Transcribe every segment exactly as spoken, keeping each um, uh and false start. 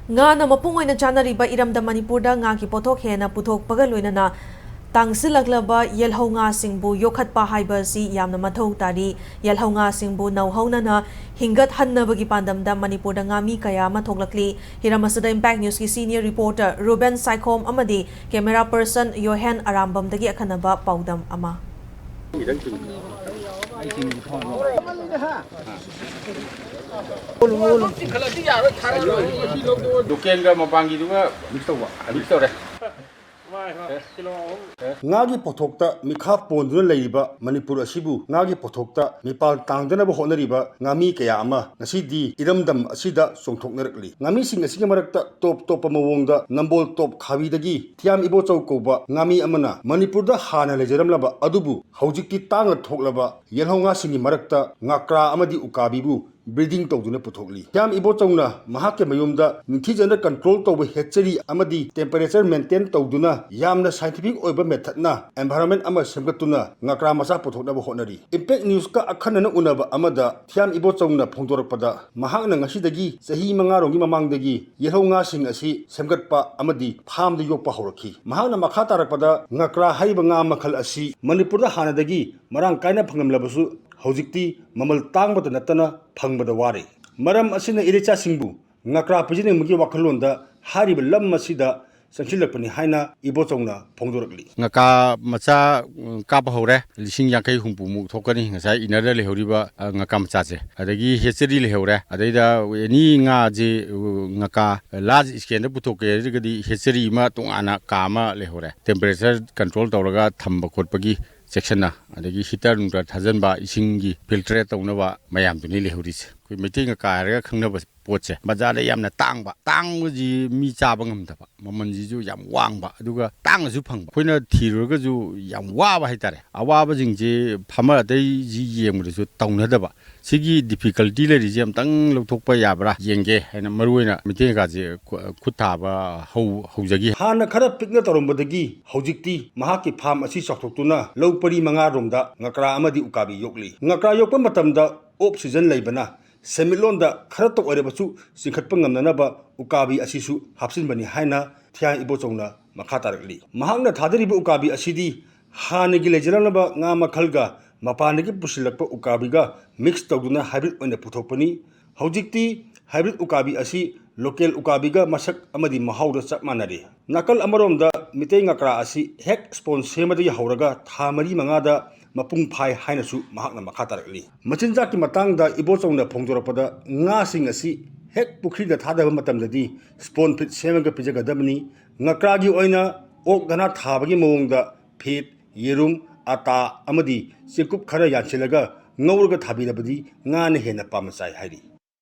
ꯉꯥꯅ ꯃꯄꯨꯡ ꯑꯣꯏꯅ ꯆꯥꯅꯔꯤꯕ ꯏꯔꯝꯗꯝ ꯃꯅꯤꯄꯨꯔꯗ ꯉꯥꯒꯤ ꯄꯣꯠꯊꯣꯛ ꯍꯦꯟꯅ ꯄꯨꯊꯣꯛꯄꯒ ꯂꯣꯏꯅꯅ ꯇꯥꯡꯁꯤꯜꯂꯛꯂꯕ ꯌꯦꯜꯍꯧ ꯉꯥꯁꯤꯡꯕꯨ ꯌꯣꯛꯈꯠꯄ ꯍꯥꯏꯕ ꯑꯁꯤ ꯌꯥꯝꯅ ꯃꯊꯧ ꯇꯥꯔꯤ꯫ ꯌꯦꯜꯍꯧ ꯉꯥꯁꯤꯡꯕꯨ ꯅꯧꯍꯧꯅꯅ ꯍꯤꯡꯒꯠꯍꯟꯅꯕꯒꯤ ꯄꯥꯟꯗꯝꯗ ꯃꯅꯤꯄꯨꯔꯗ ꯉꯥꯃꯤ ꯀꯌꯥ ꯑꯃ ꯊꯣꯛꯂꯛꯂꯤ꯫ ꯍꯤꯔꯝ ꯑꯁꯤꯗ Impact Newsꯀꯤ senior reporter ꯔꯨꯕꯦꯟ ꯁꯥꯏꯈꯣꯝ ꯑꯃꯗꯤ camera person ꯌꯣꯍꯦꯟ ꯑꯔꯥꯝꯕꯝꯗꯒꯤ ꯑꯈꯟꯅꯕ ꯄꯥꯎꯗꯝ ꯑꯃ꯫ ꯂꯣꯀꯦꯜꯒ ꯃꯄꯥꯟꯒꯤꯗꯨꯒ ꯃꯤꯛꯁ ꯇꯧꯕ, ꯃꯤꯛꯁ ꯇꯧꯔꯦ꯫ ꯉꯥꯒꯤ ꯄꯣꯠꯊꯣꯛꯇ ꯃꯤꯈꯥ ꯄꯣꯟꯗꯨꯅ ꯂꯩꯔꯤꯕ ꯃꯅꯤꯄꯨꯔ ꯑꯁꯤꯕꯨ ꯉꯥꯒꯤ ꯄꯣꯠꯊꯣꯛꯇ ꯃꯤꯄꯥꯜ ꯇꯥꯡꯗꯅꯕ ꯍꯣꯠꯅꯔꯤꯕ ꯉꯥꯃꯤ ꯀꯌꯥ ꯑꯃ ꯉꯁꯤꯗꯤ ꯏꯔꯝꯗꯝ ꯑꯁꯤꯗ ꯆꯣꯡꯊꯣꯛꯅꯔꯛꯂꯤ꯫ ꯉꯥꯃꯤꯁꯤꯡ ꯑꯁꯤꯒꯤ ꯃꯔꯛꯇ ꯇꯣꯞ ꯇꯣꯞꯄ ꯃꯑꯣꯡꯗ ꯅꯝꯕꯣꯜ ꯇꯣꯞ ꯈꯥꯕꯤꯗꯒꯤ ꯊꯤꯌꯥꯝ ꯏꯕꯣꯆꯧ ꯀꯧꯕ ꯉꯥꯃꯤ ꯑꯃꯅ ꯃꯅꯤꯄꯨꯔꯗ ꯍꯥꯟꯅ ꯂꯩꯖꯔꯝꯂꯕ ꯑꯗꯨꯕꯨ ꯍꯧꯖꯤꯛꯇꯤ ꯇꯥꯡꯅ ꯊꯣꯛꯂꯕ ꯌꯦꯜꯍꯧ ꯉꯥꯁꯤꯡꯒꯤ ꯃꯔꯛꯇ ꯉꯥꯀ꯭ꯔꯥ ꯑꯃꯗꯤ ꯎꯀꯥꯕꯤꯕꯨ breeding ꯇꯧꯗꯨꯅ ꯄꯨꯊꯣꯛꯂꯤ꯫ ꯊꯤꯌꯥꯝ ꯏꯕꯣꯆꯧꯅ ꯃꯍꯥꯛꯀꯤ ꯃꯌꯨꯝꯗ ꯅꯤꯡꯊꯤꯖꯅ control ꯇꯧꯕ hatchery ꯑꯃꯗꯤ temperature maintain ꯇꯧꯗꯨꯅ ꯌꯥꯝꯅ scientific ꯑꯣꯏꯕ methodꯅ environment ꯑꯃ ꯁꯦꯝꯒꯠꯇꯨꯅ ꯉꯥꯀ꯭ꯔꯥ ꯃꯆꯥ ꯄꯨꯊꯣꯛꯅꯕ ꯍꯣꯠꯅꯔꯤ꯫ Impact Newsꯀ ꯑꯈꯟꯅꯅ ꯎꯅꯕ ꯑꯃꯗ ꯊꯤꯌꯥꯝ ꯏꯕꯣꯆꯧꯅ ꯐꯣꯡꯗꯣꯔꯛꯄꯗ, ꯃꯍꯥꯛꯅ ꯉꯁꯤꯗꯒꯤ ꯆꯍꯤ ꯃꯉꯥꯔꯣꯝꯒꯤ ꯃꯃꯥꯡꯗꯒꯤ ꯌꯦꯜꯍꯧ ꯉꯥꯁꯤꯡ ꯑꯁꯤ ꯁꯦꯝꯒꯠꯄ ꯑꯃꯗꯤ farmꯗ ꯌꯣꯛꯄ ꯍꯧꯔꯛꯈꯤ꯫ ꯃꯍꯥꯛꯅ ꯃꯈꯥ ꯇꯥꯔꯛꯄꯗ ꯉꯥꯀ꯭ꯔꯥ ꯍꯥꯏꯔꯤꯕ ꯉꯥ ꯃꯈꯜ ꯑꯁꯤ ꯃꯅꯤꯄꯨꯔꯗ ꯍꯥꯟꯅꯗꯒꯤ ꯃꯔꯥꯡ ꯀꯥꯏꯅ ꯐꯪꯂꯝꯂꯕꯁꯨ ꯍꯧꯖꯤꯛꯇꯤ ꯃꯃꯜ ꯇꯥꯡꯕꯇ ꯅꯠꯇꯅ ꯐꯪꯕꯗ ꯋꯥꯔꯦ꯫ ꯃꯔꯝ ꯑꯁꯤꯅ ꯏꯔꯩꯆꯥꯁꯤꯡꯕꯨ ꯉꯥꯀ꯭ꯔꯥ ꯄꯤꯖꯅꯤꯡꯕꯒꯤ ꯋꯥꯈꯜꯂꯣꯟꯗ ꯍꯥꯏꯔꯤꯕ ꯂꯝ ꯑꯁꯤꯗ ꯆꯪꯁꯤꯜꯂꯛꯄꯅꯤ ꯍꯥꯏꯅ ꯏꯕꯣꯆꯧꯅ ꯐꯣꯡꯗꯣꯔꯛꯂꯤ꯫ ꯉꯥꯀ꯭ꯔꯥ ꯃꯆꯥ ꯎꯝ, ꯀꯥꯞꯄ ꯍꯧꯔꯦ꯫ ꯂꯤꯁꯤꯡ ꯌꯥꯡꯈꯩ ꯍꯨꯝꯐꯨꯃꯨꯛ ꯊꯣꯛꯀꯅꯤ꯫ ꯉꯁꯥꯏ innerꯗ ꯂꯩꯍꯧꯔꯤꯕ ꯑ, ꯉꯥꯀ꯭ꯔꯥ ꯃꯆꯥꯁꯦ꯫ ꯑꯗꯒꯤ hatchery ꯂꯩꯍꯧꯔꯦ꯫ ꯑꯗꯩꯗ ꯑꯦꯅꯤ ꯉꯥꯁꯦ ꯑ, ꯉꯥꯀ꯭ꯔꯥ large scaleꯗ ꯄꯨꯊꯣꯛꯀꯦ ꯍꯥꯏꯔꯒꯗꯤ hatchery ꯑꯃ ꯇꯣꯉꯥꯟꯅ ꯀꯥ ꯑꯃ ꯂꯩꯍꯧꯔꯦ꯫ Temperature control ꯇꯧꯔꯒ ꯊꯝꯕ ꯈꯣꯠꯄꯒꯤ ꯆꯦꯛꯁꯤꯟꯅ, ꯑꯗꯒꯤ heater ꯅꯨꯡꯇꯔ ꯊꯥꯖꯤꯟꯕ, ꯏꯁꯤꯡꯒꯤ filtrate ꯇꯧꯅꯕ ꯃꯌꯥꯝꯗꯨꯅꯤ ꯂꯩꯍꯧꯔꯤꯁꯦ꯫ ꯑꯩꯈꯣꯏ ꯃꯩꯇꯩ ꯉꯥꯀ꯭ꯔꯥ ꯍꯥꯏꯔꯒ ꯈꯪꯅꯕ ꯄꯣꯠꯁꯦ ꯕꯖꯥꯔꯗ ꯌꯥꯝꯅ ꯇꯥꯡꯕ, ꯇꯥꯡꯕꯁꯤ ꯃꯤ ꯆꯥꯕ ꯉꯝꯗꯕ, ꯃꯃꯜꯁꯤꯁꯨ ꯌꯥꯝ ꯋꯥꯡꯕ, ꯑꯗꯨꯒ ꯇꯥꯡꯅꯁꯨ ꯐꯪꯕ꯫ ꯑꯩꯈꯣꯏꯅ ꯊꯤꯔꯨꯔꯒꯁꯨ ꯌꯥꯝ ꯋꯥꯕ ꯍꯥꯏꯇꯥꯔꯦ꯫ ꯑꯋꯥꯕꯁꯤꯡꯁꯦ farmer ꯑꯇꯩꯁꯤ ꯌꯦꯡꯕꯗꯁꯨ ꯇꯧꯅꯗꯕ꯫ ꯁꯤꯒꯤ difficulty ꯂꯩꯔꯤꯁꯦ ꯑꯝꯇꯪ ꯂꯧꯊꯣꯛꯄ ꯌꯥꯕ꯭ꯔꯥ ꯌꯦꯡꯒꯦ ꯍꯥꯏꯅ ꯃꯔꯨꯑꯣꯏꯅ ꯃꯩꯇꯩ ꯉꯥꯀ꯭ꯔꯥꯁꯦ ꯈꯨ-, ꯈꯨꯠ ꯊꯥꯕ ꯍꯧ-, ꯍꯧꯖꯈꯤ꯫ ꯍꯥꯟꯅ ꯈꯔ ꯄꯤꯛꯅ ꯇꯧꯔꯝꯕꯗꯒꯤ ꯍꯧꯖꯤꯛꯇꯤ ꯃꯍꯥꯛꯀꯤ farm ꯑꯁꯤ ꯆꯥꯎꯊꯣꯛꯇꯨꯅ ꯂꯧ ꯄꯔꯤ ꯃꯉꯥꯔꯣꯝꯗ ꯉꯥꯀ꯭ꯔꯥ ꯑꯃꯗꯤ ꯎꯀꯥꯕꯤ ꯌꯣꯛꯂꯤ꯫ ꯉꯥꯀ꯭ꯔꯥ ꯌꯣꯛꯄ ꯃꯇꯝꯗ off season ꯂꯩꯕꯅ ꯁꯦꯟꯃꯤꯠꯂꯣꯟꯗ ꯈꯔꯇ ꯑꯣꯏꯔꯕꯁꯨ ꯆꯤꯡꯈꯠꯄ ꯉꯝꯅꯅꯕ ꯎꯀꯥꯕꯤ ꯑꯁꯤꯁꯨ ꯍꯥꯞꯆꯤꯟꯕꯅꯤ ꯍꯥꯏꯅ ꯊꯤꯌꯥꯡ ꯏꯕꯣꯆꯧꯅ ꯃꯈꯥ ꯇꯥꯔꯛꯂꯤ꯫ ꯃꯍꯥꯛꯅ ꯊꯥꯗꯔꯤꯕ ꯎꯀꯥꯕꯤ ꯑꯁꯤꯗꯤ ꯍꯥꯟꯅꯒꯤ ꯂꯩꯖꯔꯝꯂꯕ ꯉꯥ ꯃꯈꯜꯒ ꯃꯄꯥꯟꯗꯒꯤ ꯄꯨꯁꯤꯜꯂꯛꯄ ꯎꯀꯥꯕꯤꯒ mix ꯇꯧꯗꯨꯅ hybrid ꯑꯣꯏꯅ ꯄꯨꯊꯣꯛꯄꯅꯤ꯫ ꯍꯧꯖꯤꯛꯇꯤ hybrid ꯎꯀꯥꯕꯤ ꯑꯁꯤ local ꯎꯀꯥꯕꯤꯒ ꯃꯁꯛ ꯑꯃꯗꯤ ꯃꯍꯥꯎꯗ ꯆꯞ ꯃꯥꯟꯅꯔꯦ꯫ ꯅꯥꯀꯜ ꯑꯃꯔꯣꯝꯗ ꯃꯤꯇꯩ ꯉꯀ꯭ꯔꯥ ꯑꯁꯤ ꯍꯦꯛ spawn ꯁꯦꯝꯕꯗꯒꯤ ꯍꯧꯔꯒ ꯊꯥ ꯃꯔꯤ ꯃꯉꯥꯗ ꯃꯄꯨꯡ ꯐꯥꯏ ꯍꯥꯏꯅꯁꯨ ꯃꯍꯥꯛꯅ ꯃꯈꯥ ꯇꯥꯔꯛꯂꯤ꯫ ꯃꯆꯤꯟꯖꯥꯛꯀꯤ ꯃꯇꯥꯡꯗ ꯏꯕꯣꯆꯧꯅ ꯐꯣꯡꯗꯣꯔꯛꯄꯗ, ꯉꯥꯁꯤꯡ ꯑꯁꯤ ꯍꯦꯛ ꯄꯨꯈ꯭ꯔꯤꯗ ꯊꯥꯗꯕ ꯃꯇꯝꯗꯗꯤ spawn feed ꯁꯦꯝꯃꯒ ꯄꯤꯖꯒꯗꯕꯅꯤ꯫ ꯉꯀ꯭ꯔꯥꯒꯤ ꯑꯣꯏꯅ ꯑꯣꯛ ꯗꯅꯥ ꯊꯥꯕꯒꯤ ꯃꯑꯣꯡꯗ feed, ꯌꯦꯔꯨꯝ, ꯑꯇꯥ ꯑꯃꯗꯤ ꯆꯦꯡꯀꯨꯞ ꯈꯔ ꯌꯥꯟꯁꯤꯜꯂꯒ ꯉꯧꯔꯒ ꯊꯥꯕꯤꯔꯕꯗꯤ ꯉꯥꯅ ꯍꯦꯟꯅ ꯄꯥꯝꯅ ꯆꯥꯏ ꯍꯥꯏꯔꯤ꯫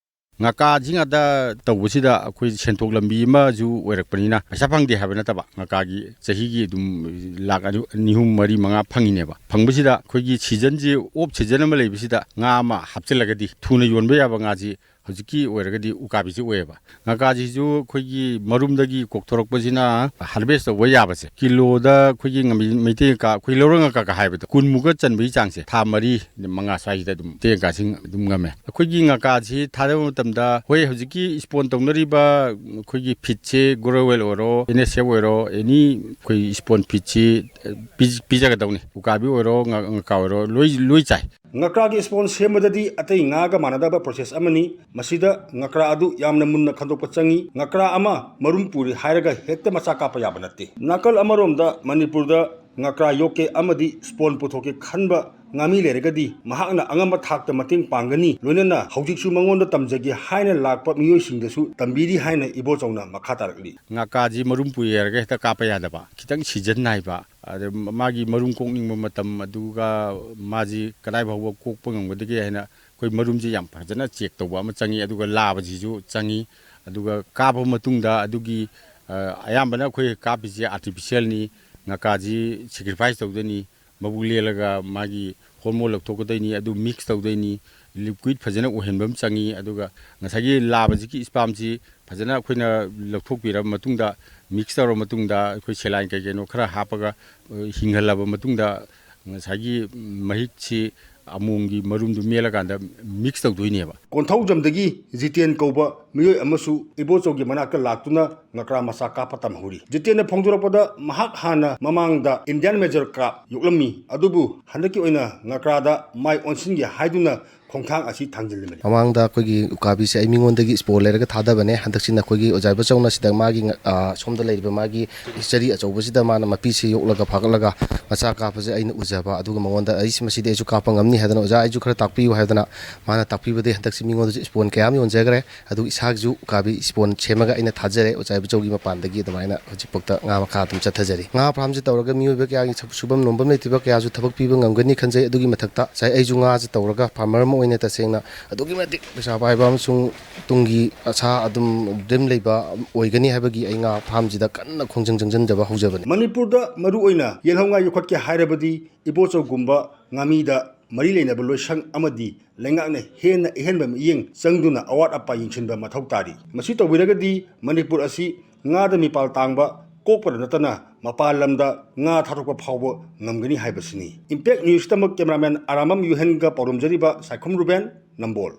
ꯉꯀꯥꯁꯤ ꯉꯥꯛꯇ ꯇꯧꯕꯁꯤꯗ ꯑꯩꯈꯣꯏ ꯁꯦꯟꯊꯣꯛ ꯂꯝꯕꯤ ꯑꯃꯁꯨ ꯑꯣꯏꯔꯛꯄꯅꯤꯅ ꯄꯩꯁꯥ ꯐꯪꯗꯦ ꯍꯥꯏꯕ ꯅꯠꯇꯕ, ꯉꯀꯥꯒꯤ ꯆꯍꯤꯒꯤ ꯑꯗꯨꯝ ꯂꯥꯛ ꯑꯅꯤ, ꯑꯅꯤ, ꯑꯍꯨꯝ, ꯃꯔꯤ, ꯃꯉꯥ ꯐꯪꯉꯤꯅꯦꯕ꯫ ꯐꯪꯕꯁꯤꯗ ꯑꯩꯈꯣꯏꯒꯤ seasonꯁꯤ, off season ꯑꯃ ꯂꯩꯕꯁꯤꯗ ꯉꯥ ꯑꯃ ꯍꯥꯞꯆꯤꯜꯂꯒꯗꯤ ꯊꯨꯅ ꯌꯣꯟꯕ ꯌꯥꯕ ꯉꯥꯁꯤ ꯍꯧꯖꯤꯛꯀꯤ ꯑꯣꯏꯔꯒꯗꯤ ꯎꯀꯥꯕꯤꯁꯤ ꯑꯣꯏꯌꯦꯕ꯫ ꯉꯀꯥꯁꯤꯁꯨ ꯑꯩꯈꯣꯏꯒꯤ ꯃꯔꯨꯝꯗꯒꯤ ꯀꯣꯛꯊꯣꯔꯛꯄꯁꯤꯅ harvest ꯇꯧꯕ ꯌꯥꯕꯁꯦ, ꯀꯤꯂꯣꯗ ꯑꯩꯈꯣꯏꯒꯤ ꯉꯝꯃꯤ-, ꯃꯩꯇꯩ ꯉꯀꯥ, ꯑꯩꯈꯣꯏ ꯂꯧꯔ ꯉꯀꯥꯒ ꯍꯥꯏꯕꯗꯣ, ꯀꯨꯟꯃꯨꯛꯀ ꯆꯟꯕꯒꯤ ꯆꯥꯡꯁꯦ ꯊꯥ ꯃꯔꯤ, ꯃꯉꯥ ꯁ꯭ꯋꯥꯏꯁꯤꯗ ꯑꯗꯨꯝ ꯃꯩꯇꯩ ꯉꯀꯥꯁꯤꯡ ꯑꯗꯨꯝ ꯉꯝꯃꯦ꯫ ꯑꯩꯈꯣꯏꯒꯤ ꯉꯀꯥꯁꯤ ꯊꯥꯗꯕ ꯃꯇꯝꯗ, ꯍꯣꯏ, ꯍꯧꯖꯤꯛꯀꯤ spawn ꯇꯧꯅꯔꯤꯕ ꯑꯩꯈꯣꯏꯒꯤ feedꯁꯦ Grow Well ꯑꯣꯏꯔꯣ, N S F ꯑꯣꯏꯔꯣ, any ꯑꯩꯈꯣꯏ spawn feedꯁꯤ ꯄꯤ-, ꯄꯤꯖꯒꯗꯧꯅꯤ꯫ ꯎꯀꯥꯕꯤ ꯑꯣꯏꯔꯣ, ꯉ-, ꯉꯀꯥ ꯑꯣꯏꯔꯣ, ꯂꯣꯏ, ꯂꯣꯏ ꯆꯥꯏ꯫ ꯉꯀ꯭ꯔꯥꯒꯤ spawn ꯁꯦꯝꯕꯗꯗꯤ ꯑꯇꯩ ꯉꯥꯒ ꯃꯥꯟꯅꯗꯕ process ꯑꯃꯅꯤ꯫ ꯃꯁꯤꯗ ꯉꯀ꯭ꯔꯥ ꯑꯗꯨ ꯌꯥꯝꯅ ꯃꯨꯟꯅ ꯈꯟꯗꯣꯛꯄ ꯆꯪꯏ꯫ ꯉꯀ꯭ꯔꯥ ꯑꯃ ꯃꯔꯨꯝ ꯄꯨꯔꯦ ꯍꯥꯏꯔꯒ ꯍꯦꯛꯇ ꯃꯆꯥ ꯀꯥꯞꯄ ꯌꯥꯕ ꯅꯠꯇꯦ꯫ ꯅꯥꯀꯜ ꯑꯃꯔꯣꯝꯗ ꯃꯅꯤꯄꯨꯔꯗ ꯉꯀ꯭ꯔꯥ ꯌꯣꯛꯀꯦ ꯑꯃꯗꯤ spawn ꯄꯨꯊꯣꯛꯀꯦ ꯈꯟꯕ ꯉꯥꯃꯤ ꯂꯩꯔꯒꯗꯤ ꯃꯍꯥꯛꯅ ꯑꯉꯝꯕ ꯊꯥꯛꯇ ꯃꯇꯦꯡ ꯄꯥꯡꯒꯅꯤ, ꯂꯣꯏꯅꯅ ꯍꯧꯖꯤꯛꯁꯨ ꯃꯉꯣꯟꯗ ꯇꯝꯖꯒꯦ ꯍꯥꯏꯅ ꯂꯥꯛꯄ ꯃꯤꯑꯣꯏꯁꯤꯡꯗꯁꯨ ꯇꯝꯕꯤꯔꯤ ꯍꯥꯏꯅ ꯏꯕꯣꯆꯧꯅ ꯃꯈꯥ ꯇꯥꯔꯛꯂꯤ꯫ ꯉꯀꯥꯁꯤ ꯃꯔꯨꯝ ꯄꯨꯏ ꯍꯥꯏꯔꯒ ꯍꯦꯛꯇ ꯀꯥꯞꯄ ꯌꯥꯗꯕ, ꯈꯤꯇꯪ season ꯅꯥꯏꯕ, ꯑꯗ ꯃꯥꯒꯤ ꯃꯔꯨꯝ ꯀꯣꯛꯅꯤꯡꯕ ꯃꯇꯝ, ꯑꯗꯨꯒ ꯃꯥꯁꯤ ꯀꯗꯥꯏ ꯐꯥꯎꯕ ꯀꯣꯛꯄ ꯉꯝꯒꯗꯒꯦ ꯍꯥꯏꯅ ꯑꯩꯈꯣꯏ ꯃꯔꯨꯝꯁꯤ ꯌꯥꯝ ꯐꯖꯅ check ꯇꯧꯕ ꯑꯃ ꯆꯪꯉꯤ, ꯑꯗꯨꯒ ꯂꯥꯕꯁꯤꯁꯨ ꯆꯪꯉꯤ꯫ ꯑꯗꯨꯒ ꯀꯥꯞꯄ ꯃꯇꯨꯡꯗ ꯑꯗꯨꯒꯤ, ꯑ, ꯑꯌꯥꯝꯕꯅ ꯑꯩꯈꯣꯏ ꯀꯥꯞꯄꯤꯁꯦ artificialꯅꯤ, ꯉꯀꯥꯁꯤ sacrifice ꯇꯧꯗꯣꯏꯅꯤ, ꯃꯕꯨꯛ ꯂꯦꯜꯂꯒ ꯃꯥꯒꯤ hormone ꯂꯧꯊꯣꯛꯀꯗꯣꯏꯅꯤ, ꯑꯗꯨ mix ꯇꯧꯗꯣꯏꯅꯤ, liquid ꯐꯖꯅ ꯑꯣꯏꯍꯟꯕ ꯑꯃ ꯆꯪꯉꯤ꯫ ꯑꯗꯨꯒ ꯉꯁꯥꯏꯒꯤ ꯂꯥꯕꯁꯤꯒꯤ spermꯁꯤ ꯐꯖꯅ ꯑꯩꯈꯣꯏꯅ ꯂꯧꯊꯣꯛꯄꯤꯔꯕ ꯃꯇꯨꯡꯗ, mix ꯇꯧꯔꯕ ꯃꯇꯨꯡꯗ, ꯑꯩꯈꯣꯏ saline ꯀꯩ ꯀꯩꯅꯣ ꯈꯔ ꯍꯥꯞꯄꯒ, ꯑ, ꯍꯤꯡꯍꯜꯂꯕ ꯃꯇꯨꯡꯗ, ꯉꯁꯥꯏꯒꯤ ꯃꯍꯤꯛꯁꯤ ꯑꯃꯣꯝꯒꯤ ꯃꯔꯨꯝꯗꯨ ꯃꯦꯠꯂꯀꯥꯟꯗ mix ꯇꯧꯗꯣꯏꯅꯦꯕ꯫ ꯀꯣꯟꯊꯧꯖꯝꯗꯒꯤ ꯖꯤꯇꯦꯟ ꯀꯧꯕ ꯃꯤꯑꯣꯏ ꯑꯃꯁꯨ ꯏꯕꯣꯆꯧꯒꯤ ꯃꯅꯥꯛꯇ ꯂꯥꯛꯇꯨꯅ ꯉꯀ꯭ꯔꯥ ꯃꯆꯥ ꯀꯥꯞꯄ ꯇꯝꯍꯧꯔꯤ꯫ ꯖꯤꯇꯦꯟꯅ ꯐꯣꯡꯗꯣꯔꯛꯄꯗ, ꯃꯍꯥꯛ ꯍꯥꯟꯅ ꯃꯃꯥꯡꯗ Indian major carp ꯌꯣꯛꯂꯝꯃꯤ, ꯑꯗꯨꯕꯨ ꯍꯟꯗꯛꯀꯤ ꯑꯣꯏꯅ ꯉꯀ꯭ꯔꯥꯗ ꯃꯥꯏ ꯑꯣꯟꯁꯤꯟꯒꯦ ꯍꯥꯏꯗꯨꯅ ꯈꯣꯡꯊꯥꯡ ꯑꯁꯤ ꯊꯥꯡꯖꯤꯜꯂꯤꯕꯅꯤ꯫ ꯃꯃꯥꯡꯗ ꯑꯩꯈꯣꯏꯒꯤ ꯎꯀꯥꯕꯤꯁꯦ ꯑꯩ ꯃꯤꯉꯣꯟꯗꯒꯤ spawn ꯂꯩꯔꯒ ꯊꯥꯗꯕꯅꯦ꯫ ꯍꯟꯗꯛꯁꯤꯅ ꯑꯩꯈꯣꯏꯒꯤ ꯑꯣꯖꯥ ꯏꯕꯣꯆꯧꯅ ꯁꯤꯗ ꯃꯥꯒꯤ ꯉ-, ꯑ, ꯁꯣꯝꯗ ꯂꯩꯔꯤꯕ ꯃꯥꯒꯤ ꯆꯔꯤ ꯑꯆꯧꯕꯁꯤꯗ ꯃꯥꯅ ꯃꯄꯤꯁꯦ ꯌꯣꯛꯂꯒ ꯐꯥꯒꯠꯂꯒ ꯃꯆꯥ ꯀꯥꯞꯄꯁꯦ ꯑꯩꯅ ꯎꯖꯕ, ꯑꯗꯨꯒ ꯃꯉꯣꯟꯗ ꯑꯩꯁꯤ ꯃꯁꯤꯗꯤ ꯑꯩꯁꯨ ꯀꯥꯞꯄ ꯉꯝꯅꯤ ꯍꯥꯏꯗꯅ, "ꯑꯣꯖꯥ, ꯑꯩꯁꯨ ꯈꯔ ꯇꯥꯛꯄꯤꯌꯨ" ꯍꯥꯏꯗꯅ ꯃꯥꯅ ꯇꯥꯛꯄꯤꯕꯗꯒꯤ ꯍꯟꯗꯛꯁꯤ ꯃꯤꯉꯣꯟꯗꯁꯨ spawn ꯀꯌꯥ ꯑꯃ ꯌꯣꯟꯖꯈ꯭ꯔꯦ꯫ ꯑꯗꯨ ꯏꯁꯥꯒꯤꯁꯨ ꯎꯀꯥꯕꯤ spawn ꯁꯦꯝꯃꯒ ꯑꯩꯅ ꯊꯥꯖꯔꯦ ꯑꯣꯖꯥ ꯏꯕꯣꯆꯧꯒꯤ ꯃꯄꯥꯟꯗꯒꯤ꯫ ꯑꯗꯨꯃꯥꯏꯅ ꯍꯧꯖꯤꯛꯐꯥꯎꯗ ꯉꯥ ꯃꯈꯥ ꯑꯗꯨꯝ ꯆꯠꯊꯖꯔꯤ꯫ ꯉꯥ farmꯁꯦ ꯇꯧꯔꯒ ꯃꯤꯑꯣꯏꯕ ꯀꯌꯥꯒꯤ ꯁꯨ-, ꯁꯨꯐꯝ ꯅꯣꯝꯐꯝ ꯂꯩꯇ꯭ꯔꯤꯕ ꯀꯌꯥꯁꯨ ꯊꯕꯛ ꯄꯤꯕ ꯉꯝꯒꯅꯤ ꯈꯟꯖꯩ꯫ ꯑꯗꯨꯒꯤ ꯃꯊꯛꯇ ꯉꯁꯥꯏ ꯑꯩꯁꯨ ꯉꯥꯁꯦ ꯇꯧꯔꯒ farmer ꯑꯃ ꯑꯣꯏꯅ ꯇꯁꯦꯡꯅ ꯑꯗꯨꯛꯀꯤ ꯃꯇꯤꯛ ꯄꯩꯁꯥ ꯄꯥꯏꯕ ꯑꯃꯁꯨꯡ ꯇꯨꯡꯒꯤ ꯑꯁꯥ ꯑꯗꯨꯝ dream ꯂꯩꯕ ꯑꯣꯏꯒꯅꯤ ꯍꯥꯏꯕꯒꯤ ꯑꯩ ꯉꯥ farmꯁꯤꯗ ꯀꯟꯅ ꯈꯣꯡꯖꯪ ꯆꯪꯁꯤꯟꯖꯕ ꯍꯧꯖꯕꯅꯤ꯫ ꯃꯅꯤꯄꯨꯔꯗ ꯃꯔꯨꯑꯣꯏꯅ ꯌꯦꯜꯍꯧ ꯉꯥ ꯌꯣꯛꯈꯠꯀꯦ ꯍꯥꯏꯔꯕꯗꯤ ꯏꯕꯣꯆꯧꯒꯨꯝꯕ ꯉꯥꯃꯤꯗ ꯃꯔꯤ ꯂꯩꯅꯕ ꯂꯣꯏꯁꯪ ꯑꯃꯗꯤ ꯂꯩꯉꯥꯛꯅ ꯍꯦꯟꯅ ꯑꯍꯦꯟꯕ ꯃꯤꯠꯌꯦꯡ ꯆꯪꯗꯨꯅ ꯑꯋꯥꯠ ꯑꯄꯥ ꯌꯦꯡꯁꯤꯟꯕ ꯃꯊꯧ ꯇꯥꯔꯤ꯫ ꯃꯁꯤ ꯇꯧꯕꯤꯔꯒꯗꯤ ꯃꯅꯤꯄꯨꯔ ꯑꯁꯤ ꯉꯥꯗ ꯃꯤꯄꯥꯜ ꯇꯥꯡꯕ ꯀꯣꯛꯄꯗ ꯅꯠꯇꯅ ꯃꯄꯥꯟ ꯂꯝꯗ ꯉꯥ ꯊꯥꯗꯣꯛꯄ ꯐꯥꯎꯕ ꯉꯝꯒꯅꯤ ꯍꯥꯏꯕꯁꯤꯅꯤ꯫ Impact Newsꯇꯃꯛ cameraman ꯑꯔꯥꯃꯝ ꯌꯨꯍꯦꯟꯒ ꯄꯥꯎꯗꯝꯖꯔꯤꯕ ꯁꯥꯏꯈꯨꯝ ꯔꯨꯕꯦꯟ, ꯅꯝꯕꯣꯜ꯫